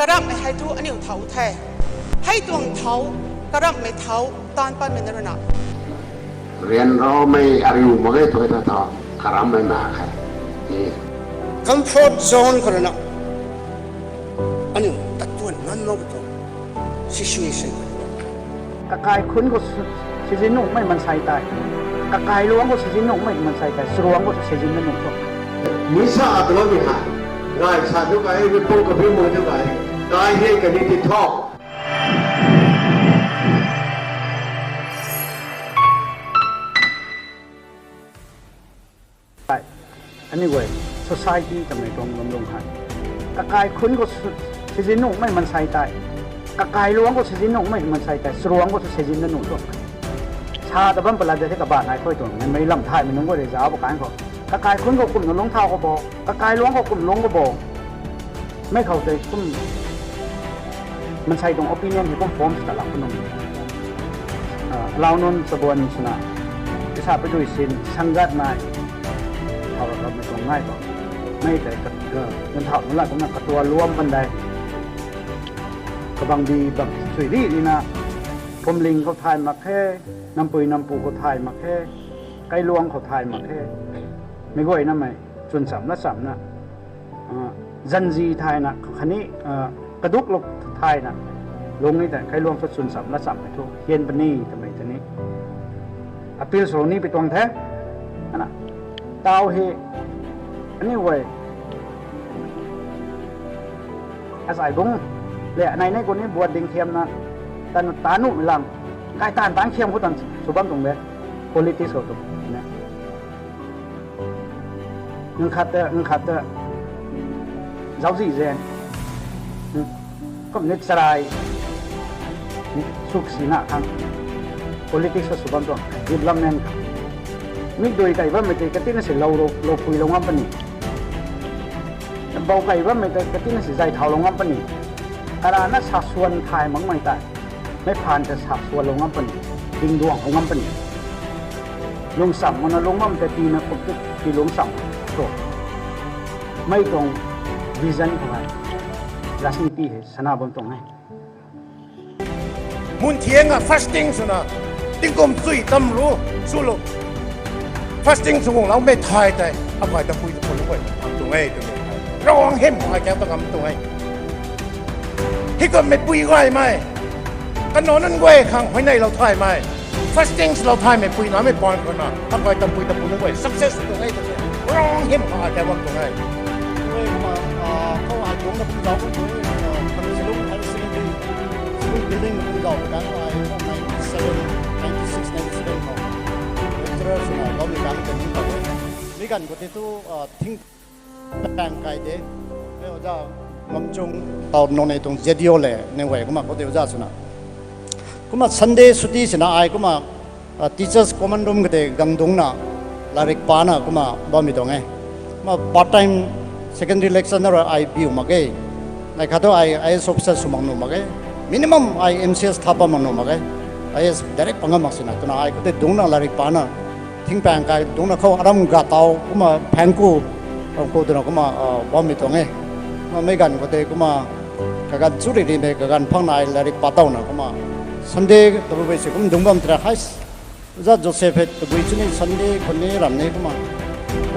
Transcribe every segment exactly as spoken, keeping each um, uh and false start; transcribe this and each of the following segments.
Karamhmei hei thu aniu thau the. Hei tuang thau, karamhmei thau, taanv patmei na rui na. Ryanramei ariu mak ge thu ta thau, karamhmei na khe. Ni. Comfort zone khou rui na. Aniu tat tuan nganvlou tuang situation. Kakai khun khou si-, sizin nuhmei mansei tei. Kakai luang khou sizin nuhmei mansei tei. Saruang khou sizin na nuh tuang. Mui sa a tuloumei ha. Gay sa tu kai, mi pung kabi mui tu kai. Kai hei kani ti thau. Anyway, society twmei tuang lungc lung hei. Kakai khun khou si-, sizin nuhmei mansei tei. Kakai luang khou sizin nuhmei mansei tei. Saruang khou sizin na nuh tuang. Sa ta bam pala de the kabac nai khou tuang. Mei lam thaymei nunc khou rui zauc ba kan khou. Kakai khun khou kumna lungc thau khou bo. Kakai luang khou kum lungc khou bo. Mei khou tei kum mansei tuang opinion hei kum form sw ta lak pun nung. Ah, lau nunc chabuan swna, kisa padui sin, sanggat nai, thau rap mei tuang nai tuang. Mei tei ka, ka, ganv thau nunc la kumna katua luam pan dei. Kabang di bang sui ri ri na, pumling khou thay mak khe, nampui nampu khou thay mak khe, kailuang khou thay mak khe. Mei guay na mei, chwn cham la cham na. Ah, zanzi thayna, khatni, ah, kaduk luk thayna, lung ni ta, kailuang thu chwn cham la cham thu, hian pani, twmei tei ni. Appeal sw ni pi tuang the, ana, tau hei, anyway, as I bung, le, anei nei khou ni buat ding khiam na, tan, tanu lang, kai tan tan khiam khou tan, sw bam tuang de, politics khou tu, ne. Nang khat ta, nang khat ta, zauczi zen. Hmm. Kum ni charai. Hmm. Suk si na khang. Politics khou sw bam tuang. Development khang. Mikdui kai bammei tei katina si lou, lou, lou pui lou ngam pani. Bau kai bammei tei katina si zay thau lou ngam pani. Karana sa suan thay makmei tei. Mei phaan ta sa suan lou ngam pani, dingduang lou ngam pani. Lungcham mana lung ngam ta tina kumtu ti lungcham tu. Mei tuang vision khou hei, rajniti hei sana bam tuang e. Mun thiang a fasting swna, tingkum chui tam ru, sw lou. Fasting sw guang lou mei thay tei, akai ta pui ta pun guay ngam tuang e, twmei. Ravguangc hym ai kiang ta ngam tuang e. Hei kummei pui gaymei. Kanac nunc guay khang huayneylou thaymei. Fasting swlou thaymei pui namei paan khou na. Akai ta pui ta pun guay success tuang e twmei. Ravguangc hym khang ai kiang ngam tuang e. Kum, ah, khou ai tuang na pun zauc khou, ah, khang si lung, khang si lung, si lung building na pun zauc khang ai, ninety seven, ninety six, ninety seven khou. Lecturer swna, gaumei kang ta ni tau e. Mi ganv khou tei tu, ah, thing Pang kai de. Mei oja Ngam Chung tau nunc nei tuang Z D O le, nei guay kumna khou tei oja swna. Kumna Sunday chutti swna ai kumna, ah, teachers common room khou tei gang dungcna, latrik pana kumna bammei tuang e. Kumna part time secondary lecturer na rui ai biu mak ge. Nei khat tu ai I A S officer sw mak nuh mak ge. Minimum ai M C S tha pat mak nuh mak ge. I A S direct pang ngam mak sina twna ai khou tei dungcna latrik pana. Thing pang kai dungcna khou aram ga tau kumna phang ku, ram ku twna kumna, ah, bammei tuang e. Kumna mei ganv khou tei kumna kaganv chu ri ri mei kaganv phang nai latrik pat tau na kumna. Sunday tabui si kum dungc bam tei ra hei. Oja Joseph hei tabui chu ni Sunday khou ni ram ni kumna.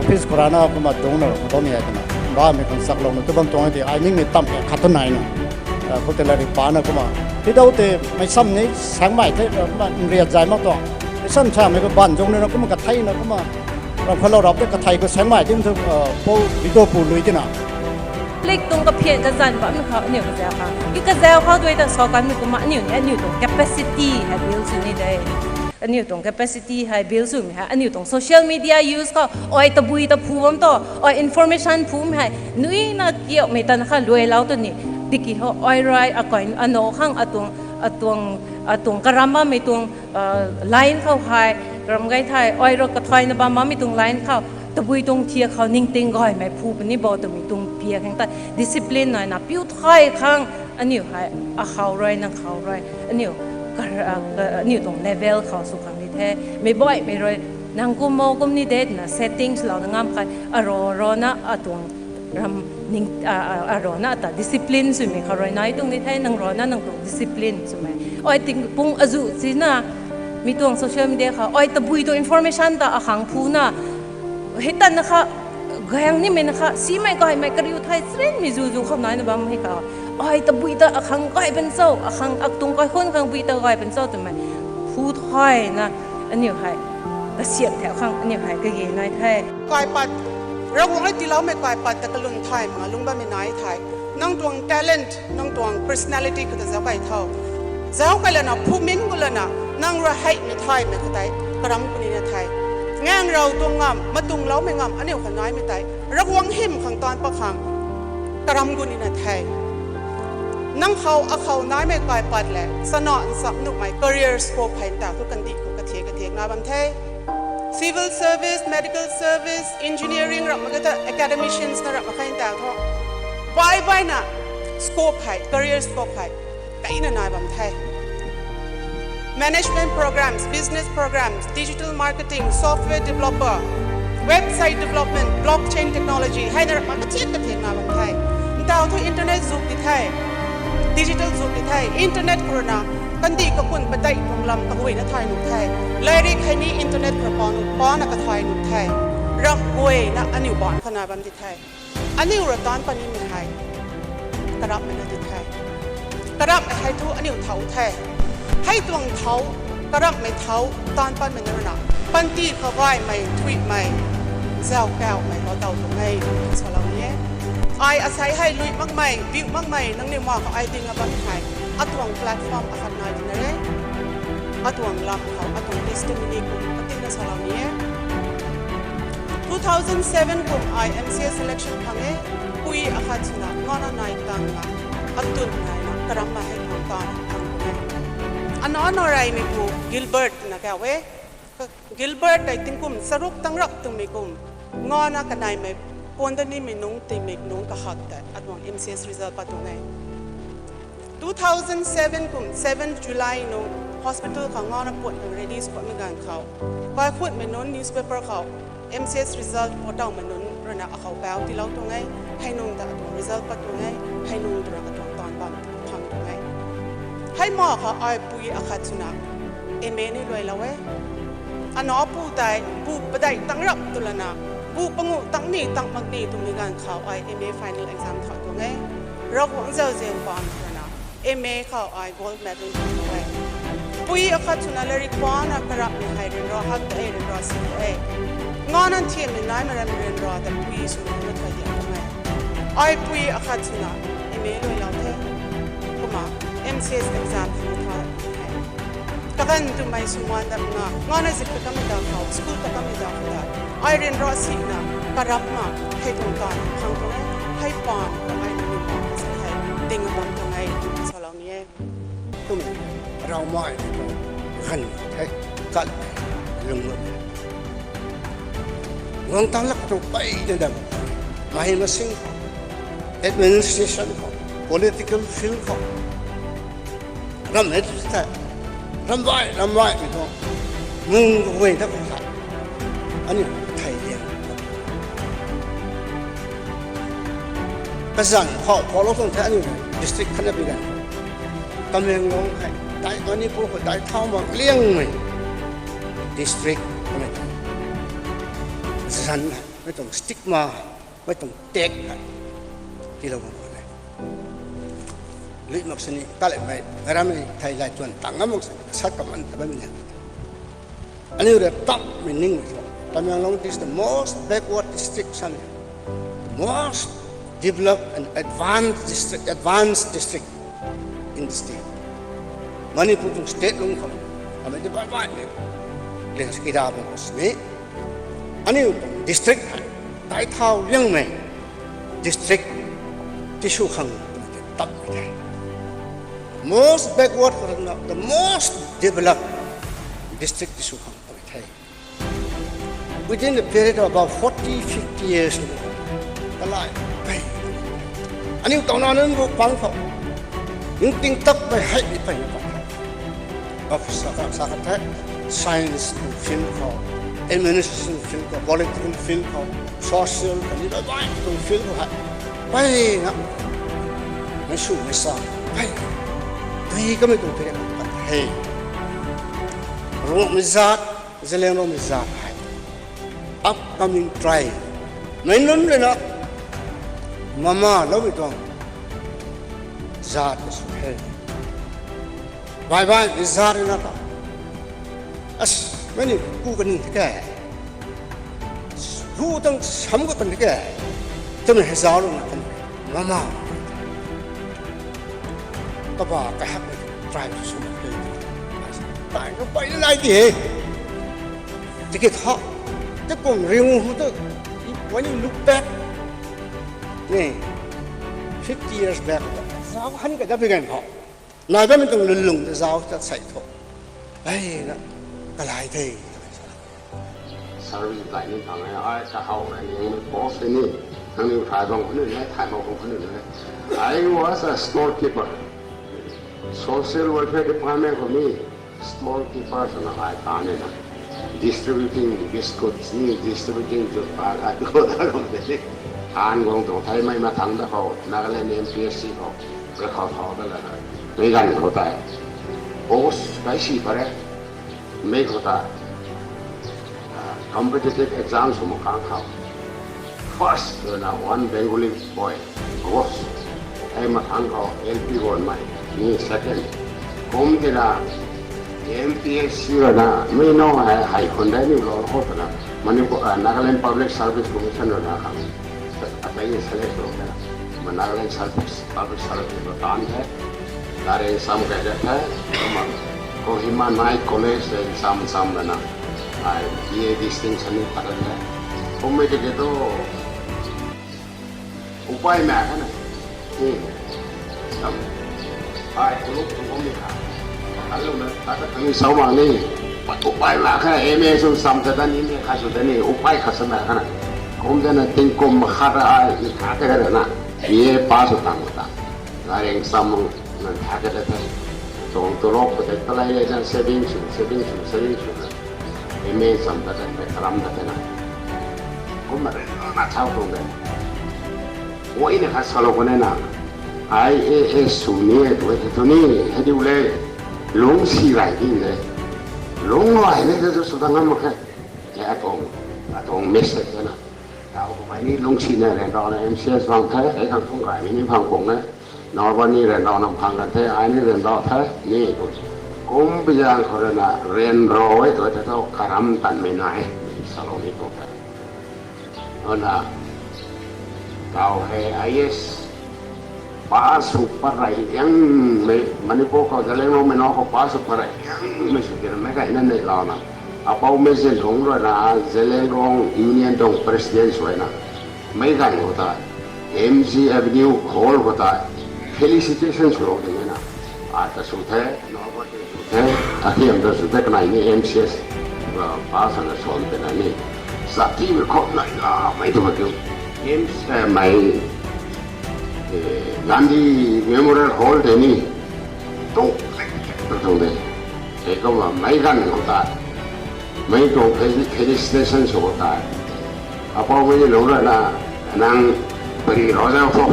Office khou rana kumna dungcna ram khou tau ni ai twna. Bammei khang chaklouna tu bam tuang e tei ai ning ni tam e khat tu nai na. Ah, khou tei latrik pana kumna. Hei dau tei mei sam ni sangmei tei, ah, kumna nriat zay mak tuang. Mei sam samei khou ban zung ni na kumna kathei na kumna. Ram khou lou rap tei kathei khou sangmei tei thu, ah, pou video pu lui tina. Lik tuang kaphian kazanc bam khou aniu kazau khang. I kazau khou tei ta sa kanmei kumna aniu ni aniu tuang capacity hei build sw ni de. Aniu tuang capacity hei build swmei hei aniu tuang social media use khou ai tabui ta phu bam tu, ai information phumei hei nui na kiaumei tan kha luailou tu ni. Tiki hou ai rui akai anac khang atuang, atuang, atuang karam bammei tuang, ah, line khou hei, ram gay thei, ai rui kathay na bam bammei tuang line khou, tabui tuang thiak khou ningting gaymei phu puni bo twmei tuang piak khang ta discipline nai na piu thay khang, aniu hei, akhou rui, nang khou rui, aniu, kar-, ah, ka-, aniu tuang level khou sw khang ni the, meic baihmei rui, nang kum mo kum ni de twna settings lou na ngam khat, aro, aro na atuang ram, Ning, a, a, a rana ta discipline swmei khou rui nai tuang ni the, nang rana nang tuang discipline swmei. Ai ting pung azu sina, mi tuang social media khou, ai tabui tuang information ta akhang phu na, hei tan na kha, gayang nimei na kha, simei gaymei kariu thai, srin mi zu zu khou nai na bam hei kha. Ai tabui ta akhang gay ban cho, akhang aktung kaikhun khang bui ta gay ban cho twmei. Phu thai na, aniu hei. Kasiam the khang, aniu hei kage nai the. Kaipat, Ravguangc rui tiiloumei kaipat ta kalun thay mak lung bammei nai the. Nang tuang talent, nang tuang personality khou ta zauc kai tho. Zauc kai lana, phumin gu lana, nang rui hei mi thay mei khou tei, karam ku nina the. Ngang rau tuang ngam, matung loumei ngam, aniu khou naimei tei. Ravguangc hym khang taanc pat khang, karam ku nina the. Nang khou, akhou naimei kaipat le, sana nsap nuhmei career scope hei ta thu kandih khou kathek kathek na bam the. Civil service, medical service, engineering ramh mak khe ta academicians na ramh mak khe ta thu. Bai bai na scope hei, career scope hei, kaina nai bam the. Management programs, business programs, digital marketing, software developer, website development, blockchain technology, hei na ramh mak kathek kathek na bam the. Ntau thu internet zuk di the, digital zuk di the, internet khou rui na, kandih kakun padeih tuang lam kaguayna thay nuh the. Lairik hei ni internet khou rui pa nuh, pa na kathay nuh the. Ramh guayna aniu baanc khou na bam di the. Aniu rui taanc pat nimei hei, karamhmei na di the. Karamhmei hei thu aniu thau the. Hei tuang thau, karamhmei thau, taanc patmei na rui na, panty khou gaymei, thuimei, zau kaumei lou daw tuang e, salou ni e. Ai asei hei lui makmei, biu makmei, nangniw ma khou ai ding a bam hei, atuang platform akhat nai tina re. Atuang lam khou, atuang testimony kum, patina salou ni e. Two thousand seven kum ai M C S selection phang e, pui akhat swna, ngana nai tang na, atun nai na, karamhmei hei tuang taanv phang kum e. Ana ana reymei pu Gilbert na kau e. Gilbert tei tingkum charuk tang rap twmei kum, ngana kaneimei, puan da nimei nungc, timei nungc kahak tei, atuang M C S result pat tuang e. Two thousand seven kum seven July nung hospital khou ngana puan ready sw patmei ganv khou, kaikhunmei nunc newspaper khou M C S result pat tawmei nunc rui na akhou pau tiilou tuang e, hei nungc ta atuang result pat tuang e, hei nungc twna atuang taanv bam phang tuang e. Hei ma khou ai pui akhat swna M A ni luailou e. Ana pu tei, bu padeih tang rap tw lana, bu panguh tang ni tang mak ni twmei ganv khou ai M A final exam thau tuang e. Ravguangc zauzian paan twna, M A khou ai gold medal phang e. Pui akhat swna lairik pana karamhmei hei ryanra hak de, ryanra si de. Ngana thiammei naimei ram ryanra ta pui swna na thay diak tuang e. Ai pui akhat swna M A luailou the. Kumna M C S exam phang tha the. Kaganv twmei swmaan dat na, ngana zip ta kamei da khou, school ta kamei da khou ta, ai ryanra sina, karamhna, hei tuang taanv phang tuang e, hei paan khou ai nunc mak sa hei, ding a bam tuang e, twna salou ni e. Kum, ravmei, ganv, hei, kat, lung lung. Guang tang lak tu pey de dam. Mahei masing khou, administration khou, political field khou, ram hei tu the, ram vai, ram vai mi tu, mung guay ta khou the, aniu thei liang. Kazanc khou, khou lou tuang the aniu district khatna pi ganv. Tamenglong hei, dai Manipur khou dai thau mak liangmei district khatna. Zan hei, mei tuang stigma, mei tuang tag hei, tiilou bam khwan e. Lui mak sini, ta le mei, garamei thei lai tuan tang ngam mak sini, sat kaman ta bam ni. Aniu rui takmei ning mei thu, Tamenglong is the most backward district, sa ni, most developed and advanced district, advanced district in the state. Manipur tuang state lung khou, amei ti bai bai ni, liang si kida bam khou sini, aniu tuang district hei, dai thau liangmei district tisw khang twmei tei tapmei the. Most backward khou rui na the most developed district tisw khang twmei the. Within the period of about forty, fifty years, kalai pei, aniu tauna nunc bu pang khou, ningting takmei hei ni pei ni pang. Of sa khat, sa khat the, science tuang field khou, administration field khou, political field khou, social khatni bai bai tuang field khou hei, Peyna, mei sw mei sa, pey, dui kamei tuang thei pat he. Ruangmei zat, Zeliangrongmei zat hei, upcoming tribe, mei nunc rui na mama loumei tuang zat ka sw he. Baih baihmei zat rui na ta, as, mei ni ku kaning the ke, ru tang sam ka kan the ke, twmei hei zau rui na kan, mama, kaba kahak tribe sw mak khe. Tai ka pey na nai di he. Tiki tha, tei kum ring hu tu, when you look back, ni, fifty years back, zau han ka da pi gan khou, nai bammei tuang lwnlung ta zau ta sei thu, peyna, kalai the. Service dai ni thang e, ai kahaw e, ningmei post e ni, nangniw thay bang khou ni, thay bang khou ni. I was a storekeeper. Social Welfare Department khou ni storekeeper swna ai ta ni na. Distributing biscuits ni, distributing juta, ai khou ta kum de ni. Than guang tuang theimei mathangc da khou, Nagaland M P S C khou, rai khou thau da lana. Mei ganv khou tei, post kai si pare. Mei khou ta, competitive exam sw mak kang khou, first rui na one Bengali boy, ghost, hei mathangc khou L P guanmei, ni second. Kum tina, M P S C rui na, mei nau hei, hei khun dei niw lou khou twna, Manipur, Nagaland Public Service Commission rui na khang, akai select lou twna, Nagaland Service, Public Service khou taanv the. Gari sam kai da the, kumna Kohima Knight College tei sam sam lana, ai B A distinction ni pat da the. Kummei tiki tu, upai mak kha na. Ai kuluk tu kummei kha, alouna tata kami sau mak ni, pat upai mak kha, M A sw sam ta ta ni, M A khat sw ta ni, upai khat sa mak kha na. Kum zana tingkum khat ra ai ni kha te kha na, B A pass sw tang ta, gari sam ngan tha ka ta the. Tuang tulop khou tei talei lei na saving sw, saving sw, saving sw na, M A sam ta ta, karam ta the na. Kumna rui na thau tuang de. Ai ni khat salou khou ni na, I A S sw ni e tu e the tu ni, hei diu le, lungcsi rey di de. Lungc rey ni the tu sw ta ngam mak khe. Hei atuang, atuang message na. Tau kummei ni lungcsina ryanrana M C S phang the, hei khang phung gaymei ni phang pung e. Nobody ni ryanrana phang kan the, ai ni ryanra the, ni. Kum pi zaeng khou rui na ryanra e tu the thu karam tanmei nai e, salou ni tuang the. Ana, tau hei I A S pass sw pat rey liangmei, Manipur khou Zeliangrongmei nunc khou pass sw pat rey liangmei sw tina meic gayna neihlouna, apoumei Zeliangrong rui na, Zeliangrong Union tuang president swna, meic ganv khou ta, M G Avenue Hall khou ta, felicitation swlou ding e na. Ata sw the, the, athiam ta sw the, kanei ni M C S, pass swna swan tina ni. Zatimei khou nai lamei tu ma kiu. M C S mei, Gandhi Memorial Hall tei ni, tu, tu tuang de. Hei kumna meic ganv khou ta, mei tuang fel-, felicitation sw khou ta, apoumei ni lung rana, nang pary rou zau tho,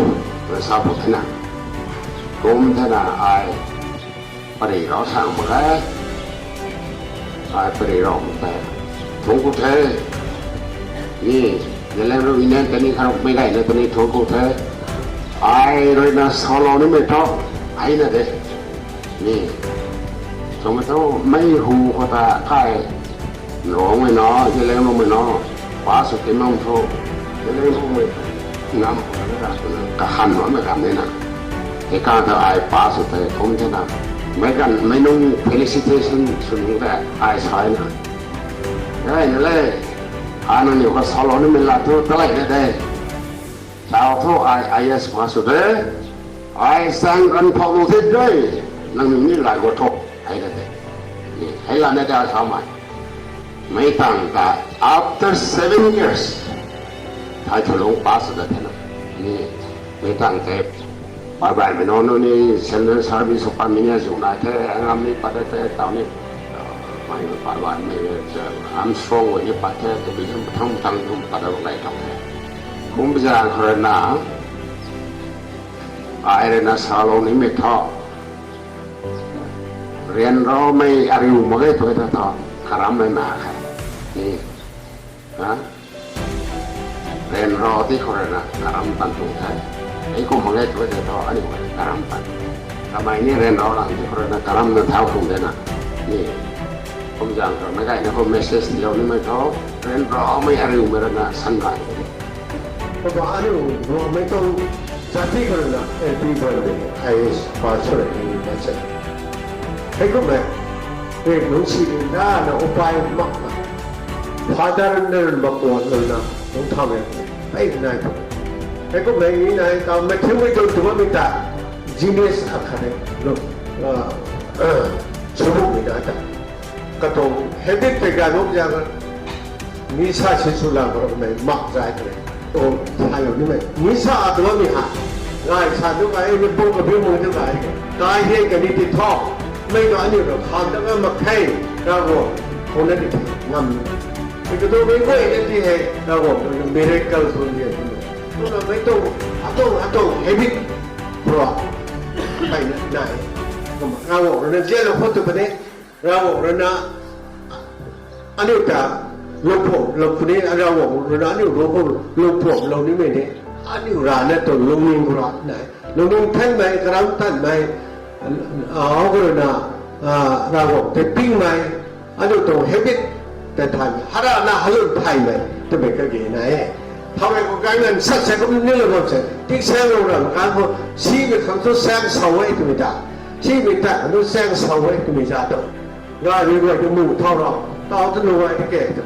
sa pu the na. Kum the na ai, pary rou sang mak ge. Ai pary rou mak the. Thungc ku the. Ni, Zeliangrong Union tei ni kharuk mei gayna tei ni thungc ku the. Ai rui na salou nimei thu, ai na de. Ni, swmei thu mei hu khou ta kai, Nrongmei na, Zeliangrongmei na, pass sw ti mam thu, Zeliangrongmei ngam khou na ra twna kahan bammei ganv ni na. Hei kang ta ai pass sw the kum the na. Meic ganv, meic nunc felicitation sw nung tei ai sa na. Gay na le, ai nangniw khou salou nimei lat thu talei na de. Tau thu ai I A S pass sw de. Ai sang kan phou lu the de. Nangniw ni lat khou thu, hei na de. Hei lat na de ai samei. Meic tang ta, after seven years, thai thulung pass sw ta the na. Ni, meic tang tei, bai baihmei nunc ni, central service khou patmei ni azuh nai the, ngam ni pat the, tau ni, mei bai baihmei, Armstrong guay ni pat the, tabui ni mathang mathang kum pat da gay tuang the. Kum pi zaeng khou rui na, Ai rui na salou nimei thu, ryanramei ariu mak ge tw the thu, karammei mak khe. Ni, ha? Ryanra ti khou rui na karam tan tuang the. Ei kum mak ge tw the thu, aniu karam tan. Kamei ni ryanra lang ti khou rui na karam na thau tuang de na. Ni, kum zaeng khou meic gayna khou message tiilou nimei thu, ryanramei ariumei rui na san gay. Kumna aniu Ruangmei tuang jati khou rui na L P Bande, I A S pass sw rei ni na se. Hei kummei, rui nungc si ni na na upai makna, father na bakwan lou na, nungc thamei, pey nai tu. Hei kummei ni nai ta, Matthew mei tuang tu bammei ta, genius akhat e, lu, swbukmei na ta. Katuang habit tei ganuk zaeng, nisa si sw lang khou rui mei mak zay khe. O, salou nimei. Nisa tu bammei ha. Gay sa tu gay, mi pung kabiu mung tu gay. Kai hei kani ti thu. Mei tu aniu rui kham ta ngam mak khe. Ravguangc khou na ti the ngam. Mi katuang mei guay na ti hei, Ravguangc rui na miracle khou ni tu. Kumna mei tuang, atuang, atuang habit. Pro. Pai na, nai. Kumna Ravguangc rui na zianlou khou tu puni. Ravguangc rui na aniu ta lungphuamlou puni, Ravguangc rui na aniu lungphuam, lungphuamlou nimei ni, aniu rana tuang lungning khou rui nai. Lungning thanmei, karam tanmei, a, khou rui na, a, Ravguangc tei pingmei, aniu tuang habit tei thaymei, harana halun thaymei twmei kage nai e. Thaumei khou kai nganv sat se kum ni lou bam se, tiksaeng lou ram kan khou, simei khang thu saeng sau e twmei ta, simei ta khang thu saeng sau e twmei za tu. Gay rui guay tu mu thau rau, tau tu nu gay tu ke tu.